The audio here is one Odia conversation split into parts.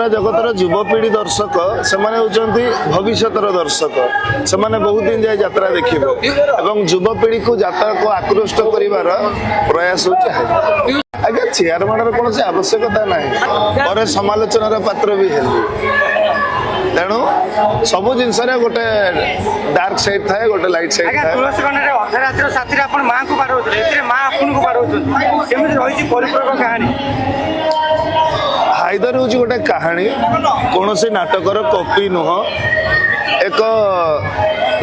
ଯାତ୍ରା ଜଗତର ଯୁବପିଢ଼ି ଦର୍ଶକ, ସେମାନେ ହେଉଛନ୍ତି ଭବିଷ୍ୟତର ଦର୍ଶକ। ସେମାନେ ବହୁତ ଦିନ ଯାଏ ଯାତ୍ରା ଦେଖିବେ ଏବଂ ଯୁବପିଢ଼ିକୁ ଯାତ୍ରାକୁ ଆକୃଷ୍ଟ କରିବାର ପ୍ରୟାସ ହେଉଛି ହାଇଦର। ଆଜ୍ଞା, ଚେୟାର ମାଡ଼ର କୌଣସି ଆବଶ୍ୟକତା ନାହିଁ। ପରେ ସମାଲୋଚନାର ପାତ୍ର ବି ହେଲି। ତେଣୁ ସବୁ ଜିନିଷରେ ଗୋଟେ ଡାର୍କ ସାଇଡ୍ ଥାଏ, ଗୋଟେ ଲାଇଟ୍ ସାଇଡ୍ ଆଜ୍ଞା, ଥାଏ। ତୁଳସୀ ଗଣରେ ଅଧା ରାତିର ସାଥିରେ ଆପଣ ମାଙ୍କୁ ବାଡ଼ଉଥିଲେ, ଏଥିରେ ମା ଆପଣଙ୍କୁ ବାଡ଼ଉଛନ୍ତି। କେମିତି ରହିଛି ପରିପୂରକ କାହାଣୀ? ହାଇଦର ହେଉଛି ଗୋଟେ କାହାଣୀ, କୌଣସି ନାଟକର କପି ନୁହଁ। ଏକ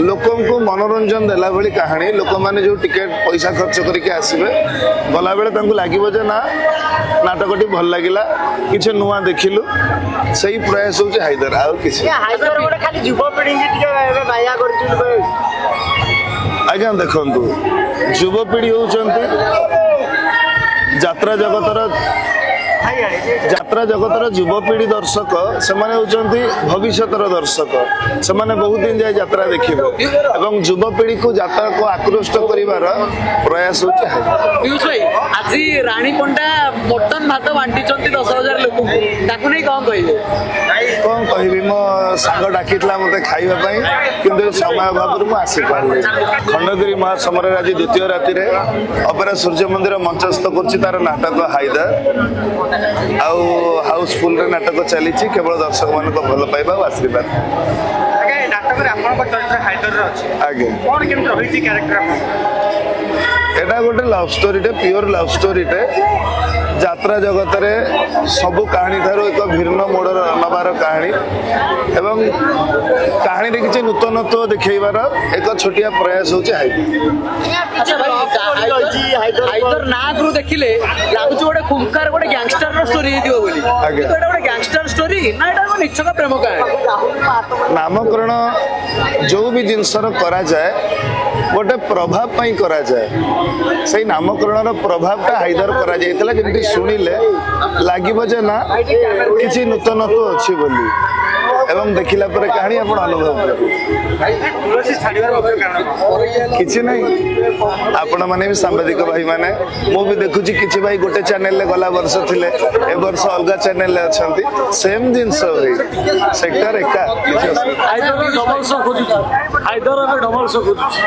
ଲୋକଙ୍କୁ ମନୋରଞ୍ଜନ ଦେଲା ଭଳି କାହାଣୀ। ଲୋକମାନେ ଯେଉଁ ଟିକେଟ ପଇସା ଖର୍ଚ୍ଚ କରିକି ଆସିବେ, ଗଲାବେଳେ ତାଙ୍କୁ ଲାଗିବ ଯେ ନା, ନାଟକଟି ଭଲ ଲାଗିଲା, କିଛି ନୂଆ ଦେଖିଲୁ। ସେଇ ପ୍ରୟାସ ହେଉଛି ହାଇଦର, ଆଉ କିଛି ହାଇଦର ଗୋଟେ ଖାଲି ଯୁବପିଢ଼ିଙ୍କି ଟିକେ ଏବେ ବାୟା କରୁଛି। ଆଜ୍ଞା, ଦେଖନ୍ତୁ, ଯୁବପିଢ଼ି ହେଉଛନ୍ତି ଯାତ୍ରା ଜଗତର ଯାତ୍ରା ଜଗତର ଯୁବପିଢ଼ି ଦର୍ଶକ, ସେମାନେ ହେଉଛନ୍ତି ଭବିଷ୍ୟତର ଦର୍ଶକ। ସେମାନେ ବହୁତ ଦିନ ଯାଏ ଯାତ୍ରା ଦେଖିବେ ଏବଂ ଯୁବପିଢ଼ିକୁ ଯାତ୍ରାକୁ ଆକୃଷ୍ଟ କରିବାର ପ୍ରୟାସ ହେଉଛି ହାଇଦର। ପିୟୁଷ ଭାଇ, ଆଜି ରାଣୀ ପଣ୍ଡା ମଟନ ଭାତ ବାଣ୍ଟିଛନ୍ତି 10,000 ଲୋକଙ୍କୁ, ତାକୁ ନେଇ କଣ କହିବେ? କଣ କହିବି, ମୋ ସାଙ୍ଗ ଡାକିଥିଲା ମତେ ଖାଇବା ପାଇଁ, କିନ୍ତୁ ସମୟ ଅଭାବରୁ ମୁଁ ଆସିପାରିଲି। ଖଣ୍ଡଗିରି ମହାସମରରେ ଆଜି ଦ୍ୱିତୀୟ ରାତିରେ ଅପେରା ସୂର୍ଯ୍ୟ ମନ୍ଦିର ମଞ୍ଚସ୍ଥ କରୁଛି ତାର ନାଟକ ହାଇଦର। ଆଉ ହାଉସଫୁଲରେ ନାଟକ ଚାଲିଛି। କେବଳ ଦର୍ଶକମାନଙ୍କ ଭଲ ପାଇବା ଆଉ ଆଶୀର୍ବାଦ। ଆଜ୍ଞା, ଏ ନାଟକରେ ଆପଣଙ୍କ ଚରିତ୍ର ହାଇଦରରେ ଅଛି। ଆଜ୍ଞା। କଣ କେମିତି ରହିଛି କ୍ୟାରେକ୍ଟର ଆପଣଙ୍କ? ଏଇଟା ଗୋଟେ ଲଭ୍ ଷ୍ଟୋରିଟେ, ପିଓର ଲଭ୍ ଷ୍ଟୋରିଟେ। ଯାତ୍ରା ଜଗତରେ ସବୁ କାହାଣୀ ଠାରୁ ଏକ ଭିନ୍ନ ମୋଡ଼ର ନେବାର କାହାଣୀ ଏବଂ କାହାଣୀରେ କିଛି ନୂତନତ୍ୱ ଦେଖେଇବାର ଏକ ଛୋଟିଆ ପ୍ରୟାସ ହେଉଛି ହାଇଦର। ଆଚ୍ଛା ଭାଇ, ହାଇଦର ନାଁରୁ ଦେଖିଲେ ଲାଗୁଛି ଗୋଟେ ଖୁଙ୍କାର, ଗୋଟେ ଗ୍ୟାଙ୍ଗଷ୍ଟର ର ଷ୍ଟୋରି ହେଇଥିବ ବୋଲି। କିନ୍ତୁ ଏଇଟା ଗୋଟେ ଗ୍ୟାଙ୍ଗଷ୍ଟର ଷ୍ଟୋରି ନା ଏଇଟା ଗୋଟେ ନିଛକ ପ୍ରେମ କାହାଣୀ? ନାମକରଣ ଯୋଉ ବି ଜିନିଷର କରାଯାଏ, ଗୋଟେ ପ୍ରଭାବ ପାଇଁ କରାଯାଏ। ସେଇ ନାମକରଣର ପ୍ରଭାବଟା ହାଇଦର କରାଯାଇଥିଲା, ଯେମିତି ଶୁଣିଲେ ଲାଗିବ ଯେ ନା, କିଛି ନୂତନତ୍ୱ ଅଛି ବୋଲି। ଏବଂ ଦେଖିଲା ପରେ କାହାଣୀ ଆପଣ ଅନୁଭବ କରିବେ। ତୁଳସୀ ଛାଡ଼ିବାର ମୁଖ୍ୟ କାରଣ କଣ? କିଛି ନାହିଁ। ଆପଣମାନେ ବି ସାମ୍ବାଦିକ ଭାଇମାନେ, ମୁଁ ବି ଦେଖୁଛି, କିଛି ଭାଇ ଗୋଟେ ଚ୍ୟାନେଲରେ ଗଲା ବର୍ଷ ଥିଲେ, ଏ ବର୍ଷ ଅଲଗା ଚ୍ୟାନେଲରେ ଅଛନ୍ତି। ସେମ୍ ଜିନିଷ ଭାଇ, ସେକ୍ଟର ଏକା, କିଛି ଅସୁବିଧା ହାଇଦର ଡବଲ ଶୋ ଖୋଜୁଛି। ହାଇଦର ଏବେ ଡବଲ ଶୋ ଖୋଜୁଛି।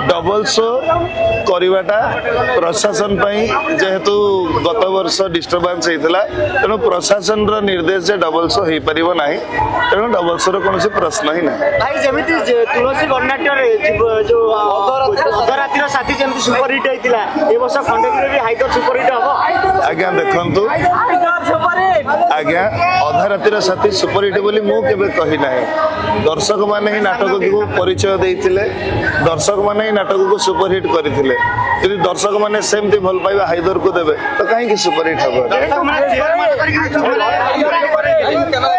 ଡବଲ ଶୋ କରିବାଟା ପ୍ରଶାସନ ପାଇଁ, ଯେହେତୁ ଗତ ବର୍ଷ ଡିଷ୍ଟର୍ବାନ୍ସ ହେଇଥିଲା, ତେଣୁ ପ୍ରଶାସନର ନିର୍ଦ୍ଦେଶ ଯେ ଡବଲ ଶୋ ହେଇପାରିବ ନାହିଁ। ତେଣୁ ଡବଲ ଶୋର କୌଣସି ପ୍ରଶ୍ନ ହିଁ ନାହିଁ। ଭାଇ, ଯେମିତି ତୁଳସୀ ଗଣନାଟ୍ୟରେ ଯୋଉ ଅଧରାତିର ସାଥୀ ଯେମିତି ସୁପରହିଟ୍ ହେଇଥିଲା, ଏ ବର୍ଷ ଖଣ୍ଡଗିରିରେ ବି ହାଇଦର ସୁପରହିଟ୍ ହବ? ଆଜ୍ଞା, ଦେଖନ୍ତୁ ଆଜ୍ଞା, ଅଧା ରାତିର ସାଥୀ ସୁପରହିଟ୍ ବୋଲି ମୁଁ କେବେ କହି ନାହିଁ। ଦର୍ଶକମାନେ ହିଁ ନାଟକକୁ ପରିଚୟ ଦେଇଥିଲେ, ଦର୍ଶକମାନେ ହିଁ ନାଟକକୁ ସୁପରହିଟ୍ କରିଥିଲେ। ଯଦି ଦର୍ଶକମାନେ ସେମିତି ଭଲ ପାଇବା ହାଇଦରକୁ ଦେବେ, ତ କାହିଁକି ସୁପରହିଟ୍ ହବ? ଦର୍ଶକମାନେ ଚେୟାର ମାଡ଼ କରିକି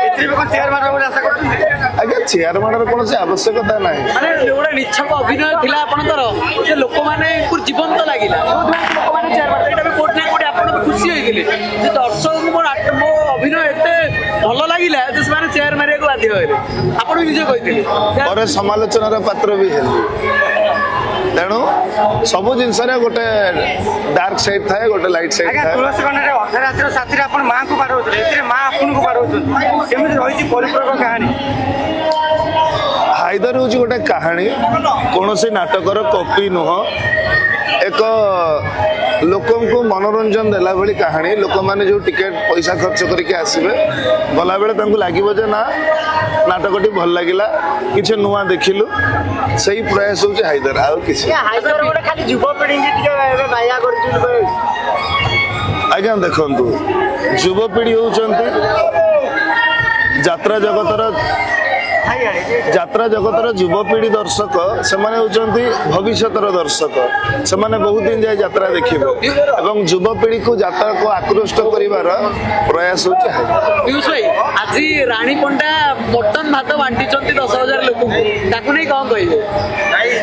ଏଥିରେ ବି କଣ ଚେୟାର ମାଡ଼ ବୋଲି ଆଶା କରୁଛନ୍ତି? ଆଜ୍ଞା, ଚେୟାର ମାଡ଼ର କୌଣସି ଆବଶ୍ୟକତା ନାହିଁ। ମାନେ ଗୋଟେ ନିଛକ ଅଭିନୟ ଥିଲା ଆପଣଙ୍କର ଯେ ଲୋକମାନଙ୍କୁ ଜୀବନ୍ତ ଲାଗିଲା, ଯୋଉଥିପାଇଁ ଲୋକମାନେ ଚେୟାର ମାରିଲେ। ଏଇଟା ବି କୋଉଠି ନା କୋଉଠି ଆପଣ ବି ଖୁସି ହେଇଥିଲେ ଯେ ଦର୍ଶକଙ୍କୁ ମୋ ଅଭିନୟ ଏତେ ଭଲ ଲାଗିଲା ଯେ ସେମାନେ ଚେୟାର ମାରିବାକୁ ବାଧ୍ୟ ହେଲେ। ଆପଣ ବି ନିଜେ କହିଥିଲେ। ପରେ ସମାଲୋଚନାର ପାତ୍ର ବି ହେଲି। ତେଣୁ ସବୁ ଜିନିଷରେ ଗୋଟେ ଡାର୍କ ସାଇଡ୍ ଥାଏ, ଗୋଟେ ଲାଇଟ୍ ସାଇଡ୍ ଆଜ୍ଞା, ଥାଏ। ତୁଳସୀ ଗଣରେ ଅଧା ରାତିର ସାଥିରେ ଆପଣ ମାଙ୍କୁ ବାଡ଼ଉଥିଲେ, ଏଥିରେ ମା ଆପଣଙ୍କୁ ବାଡ଼ଉଛନ୍ତି। କେମିତି ରହିଛି ପରିପୂରକ କାହାଣୀ? ହାଇଦର ହେଉଛି ଗୋଟେ କାହାଣୀ, କୌଣସି ନାଟକର କପି ନୁହଁ। ଏକ ଲୋକଙ୍କୁ ମନୋରଞ୍ଜନ ଦେଲା ଭଳି କାହାଣୀ। ଲୋକମାନେ ଯେଉଁ ଟିକେଟ ପଇସା ଖର୍ଚ୍ଚ କରିକି ଆସିବେ, ଗଲାବେଳେ ତାଙ୍କୁ ଲାଗିବ ଯେ ନା, ନାଟକଟି ଭଲ ଲାଗିଲା, କିଛି ନୂଆ ଦେଖିଲୁ। ସେଇ ପ୍ରୟାସ ହେଉଛି ହାଇଦର, ଆଉ କିଛି ହାଇଦର ଗୋଟେ ଖାଲି ଯୁବପିଢ଼ିଙ୍କି ଟିକେ ଏବେ ବାୟା କରୁଛି। ଆଜ୍ଞା, ଦେଖନ୍ତୁ, ଯୁବପିଢ଼ି ହେଉଛନ୍ତି ଯାତ୍ରା ଜଗତର ଯାତ୍ରା ଜଗତର ଯୁବପିଢ଼ି ଦର୍ଶକ, ସେମାନେ ହେଉଛନ୍ତି ଭବିଷ୍ୟତର ଦର୍ଶକ। ସେମାନେ ବହୁତ ଦିନ ଯାଏ ଯାତ୍ରା ଦେଖିବେ ଏବଂ ଯୁବପିଢ଼ିକୁ ଯାତ୍ରାକୁ ଆକୃଷ୍ଟ କରିବାର ପ୍ରୟାସ ହେଉଛି ହାଇଦର। ପିୟୁଷ ଭାଇ, ଆଜି ରାଣୀ ପଣ୍ଡା ମଟନ ଭାତ ବାଣ୍ଟିଛନ୍ତି 10,000 ଲୋକଙ୍କୁ, ତାକୁ ନେଇ କଣ କହିବେ?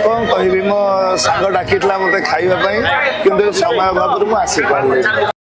କଣ କହିବି, ମୋ ସାଙ୍ଗ ଡାକିଥିଲା ମତେ ଖାଇବା ପାଇଁ, କିନ୍ତୁ ସମୟ ଅଭାବରୁ ମୁଁ ଆସିପାରିଲି।